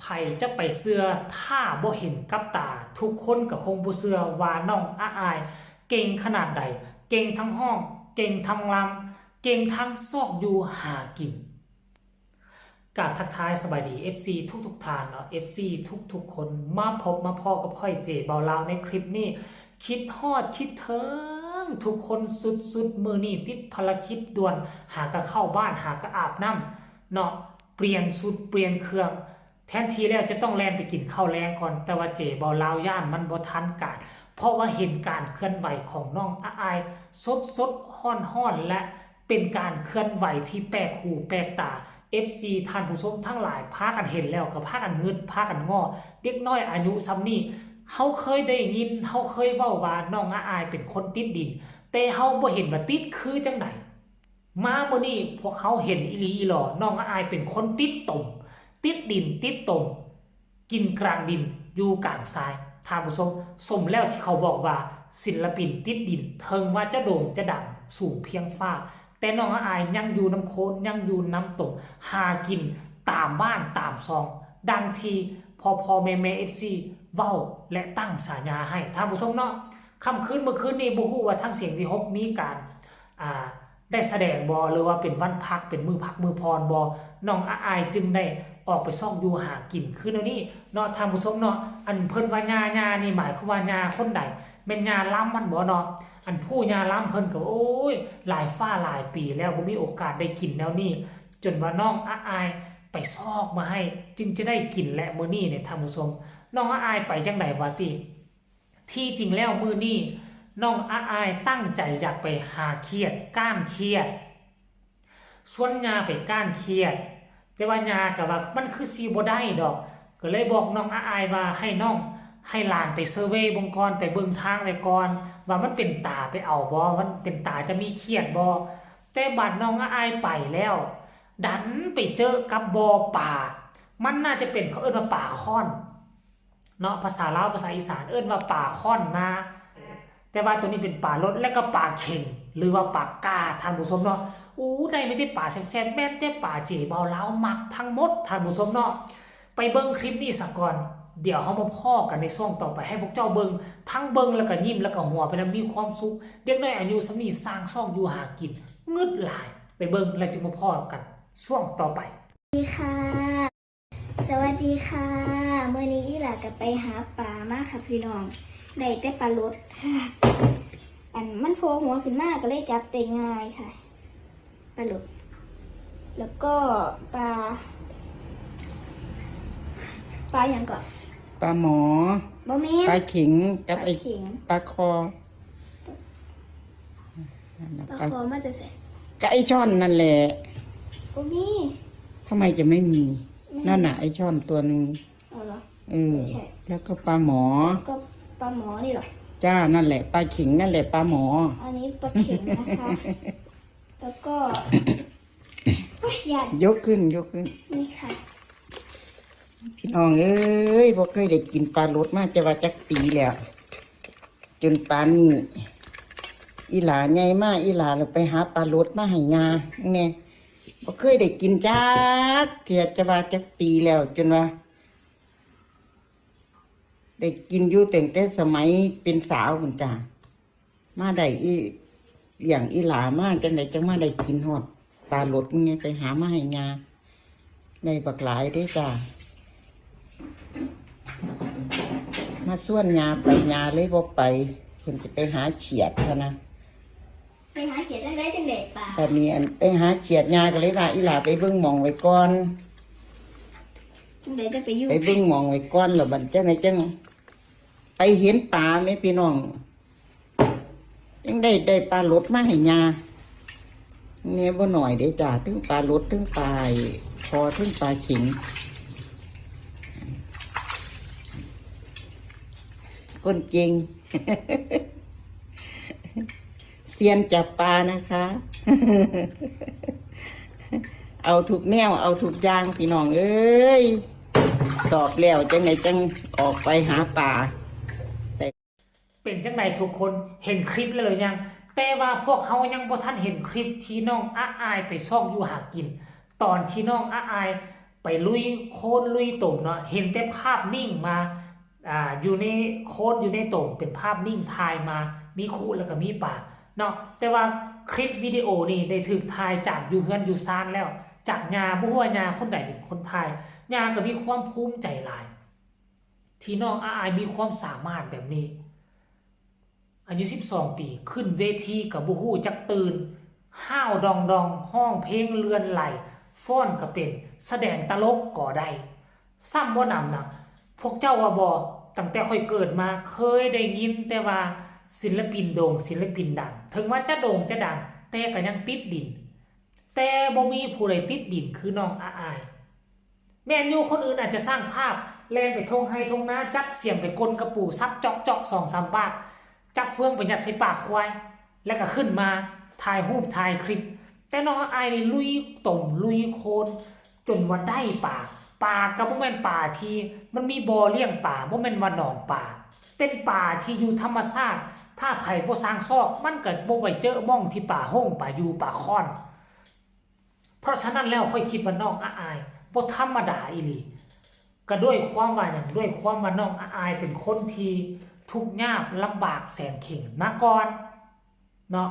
ໃຜຈະໄປເຊື່ອ ຖ້າບໍ່ເຫັນກັບຕາ? ທຸກຄົນກໍຄົງບໍ່ເຊື່ອວ່ານ້ອງອາອາຍເກັ່ງຂະໜາດໃດ, ເກັ່ງທັງຮ້ອງ, ເກັ່ງທັງລຳ, ເກັ່ງທັງຊອກຢູ່ຫາກິນ. ກາບທັກທາຍສະບາຍດີ ເອັຟຊີ ທຸກໆທ່ານເນາະ, ເອັຟຊີ ທຸກໆຄົນ ມາພົບມາພໍ້ກັບຂ້ອຍ ເຈ ເບົາລາວ ໃນຄລິບນີ້ ຄິດຮອດຄິດເຖິງທຸກຄົນສຸດໆ. ມື້ນີ້ຕິດພາລະກິດດ່ວນ ຫາກະເຂົ້າບ້ານ ຫາກະອາບນ້ຳເນາະ, ປ່ຽນຊຸດປ່ຽນເຄື່ອງ, ແທນທີ່ແລ້ວຈະຕ້ອງແລ່ນໄປກິນເຂົ້າແລງກ່ອນ, ແຕ່ວ່າເຈ ເບົາລາວ ຢ້ານມັນບໍ່ທັນການ ເພາະວ່າເຫັນການເຄື່ອນໄຫວຂອງນ້ອງອາອາຍສົດໆ ຮ້ອນໆ ແລະ ເປັນການເຄື່ອນໄຫວທີ່ແປກຫູແປກຕາ. ເອັຟຊີ ທ່ານຜູ້ຊົມທັງຫຼາຍ ພາກັນເຫັນແລ້ວກໍພາກັນງຶດ ພາກັນງໍ້. ເດັກນ້ອຍອາຍຸຊ່ຳນີ້ ເຮົາເຄີຍໄດ້ຍິນ ເຮົາເຄີຍເວົ້າວ່ານ້ອງອາອາຍເປັນຄົນຕິດດິນ, ແຕ່ເຮົາບໍ່ເຫັນວ່າຕິດຄືຈັ່ງໃດ. ມາມື້ນີ້ພວກເຮົາເຫັນອີ່ຫຼີອີ່ຫຼໍ, ນ້ອງອາອາຍເປັນຄົນຕິດຕົມ, ຕິດດິນຕິດຕົມ, ກິນກາງດິນ ຢູ່ກາງຊາຍ. ທ່ານຜູ້ຊົມ, ສົມແລ້ວທີ່ເຂົາບອກວ່າ ສິນລະປິນຕິດດິນ ເຖິງວ່າຈະໂດ່ງຈະດັງສູງພຽງຟ້າ, ແຕ່ນ້ອງອາອາຍຍັງຢູ່ນຳໂຄນ ຍັງຢູ່ນຳຕົມ, ຫາກິນຕາມບ້ານຕາມຊ່ອງ ດັ່ງທີ່ພໍ່ໆແມ່ໆ ເອັຟຊີ ເວົ້າ ແລະ ຕັ້ງສາຍາໃຫ້. ທ່ານຜູ້ຊົມເນາະ, ຄ່ຳຄືນມື້ຄືນນີ້ ບໍ່ຮູ້ວ່າທາງສຽງວີຫົກມີການ ອ່າ ໄດ້ສະແດງບໍ່ ຫຼືວ່າເປັນວັນພັກ ເປັນມື້ພັກມື້ຜ່ອນບໍ່, ນ້ອງອາອາຍຈຶ່ງໄດ້ອອກໄປຊອກຢູ່ຫາກິນຄືແນວນີ້ເນາະ ທ່ານຜູ້ຊົມເນາະ. ອັນເພິ່ນວ່າຍ່າ ຍ່ານີ້ໝາຍຄວາມວ່າຍ່າຄົນໃດ? ແມ່ນຍ່າລຳຫັ້ນບໍ່ເນາະ? ອັນຜູ້ຍ່າລຳເພິ່ນກໍ ໂອ້ຍ ຫຼາຍຟ້າຫຼາຍປີແລ້ວ ບໍ່ມີໂອກາດໄດ້ກິນແນວນີ້, ຈົນວ່ານ້ອງອາອາຍໄປຊອກມາໃຫ້ ຈຶ່ງຈະໄດ້ກິນແຫຼະມື້ນີ້ນີ້ ທ່ານຜູ້ຊົມ. ນ້ອງອາອາຍໄປຈັ່ງໃດວະຕິ? ທີ່ຈິງແລ້ວມື້ນີ້ນ້ອງອາອາຍຕັ້ງໃຈຢາກໄປຫາຂຽດ ກ້ານຂຽດ, ຊວນຍ່າໄປກ້ານຂຽດ, ແຕ່ວ່າຍ່າກໍວ່າມັນຄືຊິບໍ່ໄດ້ດອກ, ກໍເລີຍບອກນ້ອງອາອາຍວ່າໃຫ້ນ້ອງ ໃຫ້ຫຼານໄປເຊີເວເບິ່ງກ່ອນ, ໄປເບິ່ງທາງໄວ້ກ່ອນ ວ່າມັນເປັນຕາໄປເອົາບໍ່, ມັນເປັນຕາຈະມີຂຽດບໍ່. ແຕ່ບາດນ້ອງອາອາຍໄປແລ້ວ ດັນໄປເຈິກັບບໍ່ປາ, ມັນໜ້າຈະເປັນ ເຂົາເອີ້ນວ່າປາຄ້ອນ ເນາະ, ພາສາລາວ ພາສາອີສານເອີ້ນວ່າປາຄ້ອນນາ, ແຕ່ວ່າໂຕນີ້ເປັນປາລົດ ແລະກໍປາເຂັງ ຫຼືວ່າປາກ້າ ທ່ານຜູ້ຊົມເນາະ. ໂອ້ ໄດ້ມີແຕ່ປາແຊບໆ ແມ່ນແຕ່ປາເຈເບົາລາວມັກທັງໝົດ ທ່ານຜູ້ຊົມເນາະ. ໄປເບິ່ງຄລິບນີ້ສາກ່ອນ, ດຽວເຮົາມາພໍ້ກັນໃນຊ່ວງຕໍ່ໄປ ໃຫ້ພວກເຈົ້າເບິ່ງ ທັງເບິ່ງແລ້ວກໍຍິ້ມ ແລ້ວກໍຫົວໄປນຳ ມີຄວາມສຸກ. ເດັກນ້ອຍອາຍຸສ່ຳນີ້ສ້າງຊອກຢູ່ຫາກິນ ງຶດຫຼາຍ. ໄປເບິ່ງແລ້ວຈຶ່ງມາພໍ້ກັນຊ່ວງຕໍ່ໄປ. ສະຫວັດດີຄ່ະ ສະຫວັດດີຄ່ະ ມື້ນີ້ອີ່ຫຼ້າກໍໄປຫາປາມາຄ່ະພີ່ນ້ອງ, ໄດ້ແຕ່ປາລົດຄ່ະ. ອັນມັນໂຜ່ຫົວຂຶ້ນມາກໍເລີຍຈັບໄດ້ງ່າຍຄ່ະ ປາລົດ. ແລ້ວກໍປາ ປາຫຍັງເກາະ? ປາໝໍ. ບໍ່ແມ່ນ ປາເຂັງກັບໄອ້ ປາເຂັງ ປາຄໍ. ປາຄໍມາແຕ່ໃສ? ກໍໄອ້ຊ່ອນນັ້ນແຫຼະ. ບໍ່ມີ. ທຳໄມຈະໄມ່ມີ? ແມ່ນ ນັ້ນນະ ໄອ້ຊ່ອນຕົວໜຶ່ງ. ເອົາເຫລອ? ເອີ ແລ້ວກໍປາໝໍ. ກໍປາໝໍນີ້ເຫລອ? ຈ້າ ນັ້ນແຫຼະ ປາເຂັງນັ້ນແຫຼະ ປາໝໍ. ອັນນີ້ປາເຂັງນະຄະ. ແລ້ວກໍ ໂອ້ຍ ຢ້ານ. ຍົກຂຶ້ນ ຍົກຂຶ້ນ. ນີ້ຄ່ະ. ພີ່ນ້ອງເອີຍ ບໍ່ເຄີຍໄດ້ກິນປາລົດມາ ຈະວ່າຈັກປີແລ້ວ. ຈົນປານນີ້ ອີ່ຫຼ້າໃຫຍ່ມາ ອີ່ຫຼ້າລະໄປຫາປາລົດມາໃຫ້ຍ່າແດ່. ບໍ່ເຄີຍໄດ້ກິນຈັກເທື່ອ ຈະວ່າຈັກປີແລ້ວ, ຈົນວ່າໄດ້ກິນຢູ່ຕັ້ງແຕ່ສະໄໝເປັນສາວພຸ້ນຈ້າ. ມາໄດ້ອີ ລ້ຽງອີ່ຫຼ້າມາ ຈັ່ງໃດຈັ່ງມາໄດ້ກິນຮອດປາລົດນີ້ ໄປຫາມາໃຫ້ຍ່າ. ໄດ້ບັກຫຼາຍເດ້ຈ້າ. ມາຊວນຍ່າໄປ ຍ່າເລີຍບໍ່ໄປ, ເພິ່ນຈະໄປຫາຂຽດຫັ້ນນະ. ໄປຫາຂຽດຈັ່ງໃດຈັ່ງໄດ້ປາ? ບາດນີ້ ອັນ ໄປຫາຂຽດ ຍ່າກໍເລີຍວ່າ ອີ່ຫຼ້າໄປເບິ່ງໝ່ອງໄວ້ກ່ອນ. ຈັ່ງໃດຈະໄປຢູ່? ໄປເບິ່ງໝ່ອງໄວ້ກ່ອນ ແລ້ວບັດຈັ່ງໃດຈັ່ງໄປເຫັນປາແມ້ພີ່ນ້ອງ. ຍັງໄດ້ ໄດ້ປາລົດມາໃຫ້ຍ່າແດ່ ບໍ່ໜ້ອຍເດ້ຈ້າ, ເຖິງປາລົດ ເຖິງປາຄໍ ເຖິງປາເຂັງ. ຄົນເກັ່ງ ຊຽນຈັບປານະຄະ. ເອົາທຸກແນວ ເອົາທຸກຢ່າງ ພີ່ນ້ອງເອີຍ. ສອບແລ້ວຈັ່ງໃດຈັ່ງອອກໄປຫາປາ. ເປັນຈັ່ງໃດທຸກຄົນ ເຫັນຄລິບແລ້ວຫຼືຍັງ? ແຕ່ວ່າພວກເຮົາຍັງບໍ່ທັນເຫັນຄລິບທີ່ນ້ອງອາອາຍໄປຊອກຢູ່ຫາກິນ, ຕອນທີ່ນ້ອງອາອາຍ ໄປລຸຍໂຄນລຸຍຕົມເນາະ ເຫັນແຕ່ພາບນິ່ງມາ ອ່າ ຢູ່ໃນໂຄນຢູ່ໃນຕົມ ເປັນພາບນິ່ງຖ່າຍມາ ມີຄຸແລ້ວກໍມີປາເນາະ. ແຕ່ວ່າຄລິບວິດີໂອນີ້ໄດ້ຖືກຖ່າຍຈາກຢູ່ເຮືອນຢູ່ຊານແລ້ວ ຈາກຍ່າ ບໍ່ຮູ້ວ່າຍ່າຄົນໃດເປັນຄົນຖ່າຍ. ຍ່າກໍມີຄວາມພູມໃຈຫຼາຍ ທີ່ນ້ອງອາອາຍມີຄວາມສາມາດແບບນີ້. ອາຍຸສິບສອງປີ ຂຶ້ນເວທີກໍບໍ່ຮູ້ຈັກຕື່ນ ຫ້າວດອງໆ ຮ້ອງເພງເລື່ອນໄຫຼ ຟ້ອນກໍເປັນ ສະແດງຕະຫຼົກກໍໄດ້. ຊ້ຳບໍ່ໜຳນະ ພວກເຈົ້າວ່າບໍ່? ຕັ້ງແຕ່ຂ້ອຍເກີດມາ ເຄີຍໄດ້ຍິນແຕ່ວ່າສິນລະປິນໂດ່ງ ສິນລະປິນດັງ ເຖິງວ່າຈະໂດ່ງຈະດັງ ແຕ່ກໍຍັງຕິດດິນ. ແຕ່ບໍ່ມີຜູ້ໃດຕິດດິນຄືນ້ອງອາອາຍ. ແມ່ນຢູ່ ຄົນອື່ນອາດຈະສ້າງພາບ ແລ່ນໄປທົ່ງໄຮ່ທົ່ງນາ ຈັບສຽມໄປກົນກະປູ ສັບຈອກໆ ສອງສາມບາດ ຈັບເຟືອງໄປຍັດໃສ່ປາກຄວາຍ ແລ້ວກໍຂຶ້ນມາຖ່າຍຮູບຖ່າຍຄລິບ. ແຕ່ນ້ອງອາອາຍນີ້ລຸຍຕົມລຸຍໂຄນ ຈົນວ່າໄດ້ປາ. ປາກໍບໍ່ແມ່ນປາທີ່ມັນມີບໍ່ລ້ຽງປາ ບໍ່ແມ່ນວ່າໜອງປາ ເປັນປາທີ່ຢູ່ທຳມະຊາດ. ຖ້າໃຜບໍ່ສ້າງຊອກ ມັນກໍບໍ່ໄປເຈີໝ່ອງທີ່ປາຮົ້ງ ປາຢູ່ ປາຄ້ອນ. ເພາະສະນັ້ນແລ້ວ ຂ້ອຍຄິດວ່ານ້ອງອາອາຍບໍ່ທຳມະດາອີ່ຫຼີ. ກໍດ້ວຍຄວາມວ່າຫຍັງ? ດ້ວຍຄວາມວ່ານ້ອງອາອາຍເປັນຄົນທີ່ທຸກຍາກລຳບາກແສນເຂັງມາກ່ອນເນາະ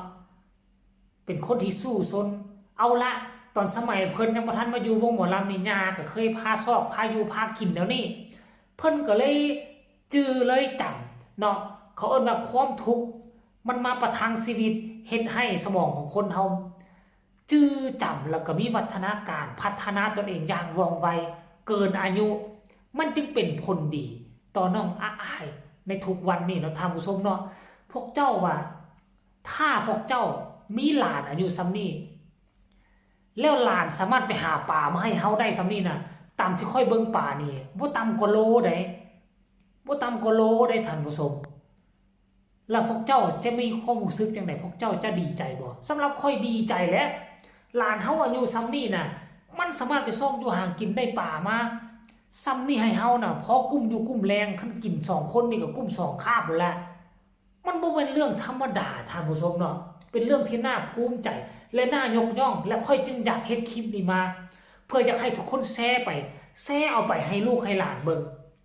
ເປັນຄົນທີ່ສູ້ຊົນ. ເອົາລະ ຕອນສະໄໝເພິ່ນຍັງບໍ່ທັນມາຢູ່ວົງໝໍລຳນີ້ ຍ່າກໍເຄີຍພາຊອກພາຢູ່ພາກິນແນວນີ້ ເພິ່ນກໍເລີຍຈື່ເລີຍຈຳເນາະ. ເຂົາເອີ້ນວ່າຄວາມທຸກມັນມາປະທັງຊີວິດ ເຮັດໃຫ້ສະໝອງຂອງຄົນເຮົາຈື່ຈຳ ແລ້ວກໍມີວັດທະນາການ ພັດທະນາຕົນເອງຢ່າງວ່ອງໄວເກີນອາຍຸ ມັນຈຶ່ງເປັນຜົນດີຕໍ່ນ້ອງອາອາຍໃນທຸກວັນນີ້ເນາະທ່ານຜູ້ຊົມເນາະ. ພວກເຈົ້າວ່າ ຖ້າພວກເຈົ້າມີຫຼານອາຍຸສ່ຳນີ້ ແລ້ວຫຼານສາມາດໄປຫາປາມາໃຫ້ເຮົາໄດ້ສ່ຳນີ້ນະ ຕາມທີ່ຂ້ອຍເບິ່ງປານີ້ ບໍ່ຕ່ຳກວ່າໂລໃດ ບໍ່ຕ່ຳກວ່າໂລໃດທ່ານຜູ້ຊົມ. ແລ້ວພວກເຈົ້າຈະມີຄວາມຮູ້ສຶກຈັ່ງໃດ? ພວກເຈົ້າຈະດີໃຈບໍ່? ສຳລັບຂ້ອຍດີໃຈແຫຼະ ຫຼານເຮົາອາຍຸສ່ຳນີ້ນະ ມັນສາມາດໄປຊອກຢູ່ຫາກິນໄດ້ປາມາສ່ຳນີ້ໃຫ້ເຮົານະ ພໍກຸ້ມຢູ່ກຸ້ມແລງ ຄັນກິນສອງຄົນນີ້ກໍກຸ້ມສອງຄາບພຸ້ນແຫຼະ. ມັນບໍ່ແມ່ນເລື່ອງທຳມະດາທ່ານຜູ້ຊົມເນາະ ເປັນເລື່ອງທີ່ໜ້າພູມໃຈ ແລະ ໜ້າຍົກຍ້ອງ ແລະ ຂ້ອຍຈຶ່ງຢາກເຮັດຄລິບນີ້ມາ ເພື່ອຢາກໃຫ້ທຸກຄົນແຊໄປ ແຊເອົາໄປໃຫ້ລູກໃຫ້ຫຼານເບິ່ງ.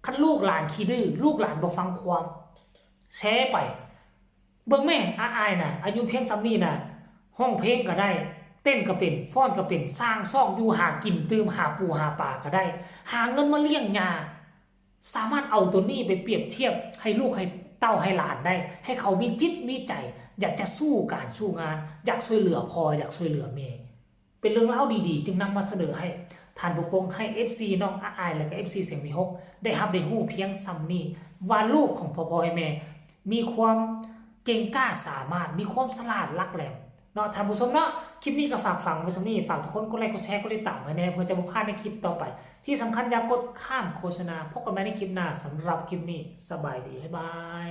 ຄັນລູກຫຼານຂີ້ດື້ ລູກຫຼານບໍ່ຟັງຄວາມ ແຊໄປ. ເບິ່ງແມ້ ອາອາຍນະ ອາຍຸພຽງສ່ຳນີ້ນະ ຮ້ອງເພງກໍໄດ້ ເຕັ້ນກໍເປັນ ຟ້ອນກໍເປັນ ສ້າງຊອກຢູ່ຫາກິນ ຕື່ມຫາປູຫາປາກໍໄດ້ ຫາເງິນມາລ້ຽງຍ່າ. ສາມາດເອົາໂຕນີ້ໄປປຽບທຽບໃຫ້ລູກໃຫ້ເຕົ້າໃຫ້ຫຼານໄດ້ ໃຫ້ເຂົາມີຈິດມີໃຈ ຢາກຈະສູ້ການສູ້ງານ ຢາກຊ່ວຍເຫຼືອພໍ່ ຢາກຊ່ວຍເຫຼືອແມ່. ເປັນເລື່ອງລາວດີໆ ຈຶ່ງນຳມາສະເໜີໃຫ້ທ່ານຜູ້ຊົມ ໃຫ້ເອັຟຊີນ້ອງອາອາຍ ແລະ ກໍເອັຟຊີສຽງວິຫົກ ໄດ້ຮັບໄດ້ຮູ້ພຽງສ່ຳນີ້ ວ່າລູກຂອງພໍ່ໆ ແມ່ໆ ມີຄວາມເກັ່ງກ້າສາມາດ ມີຄວາມສະຫຼາດຫຼັກແຫຼມເນາະທ່ານຜູ້ຊົມເນາະ. ຄລິບນີ້ກໍຝາກຝັງໄວ້ສ່ຳນີ້ ຝາກທຸກຄົນກົດໄລ ກົດແຊ ກົດຕິດຕາມໃຫ້ແດ່ ເພື່ອຈະບໍ່ພາດໃນຄລິບຕໍ່ໄປ. ທີ່ສຳຄັນຢ່າກົດຂ້າມໂຄສະນາ. ພົບກັນໃໝ່ໃນຄລິບໜ້າ. ສຳລັບຄລິບນີ້ ສະບາຍດີ. ບາຍບາຍ.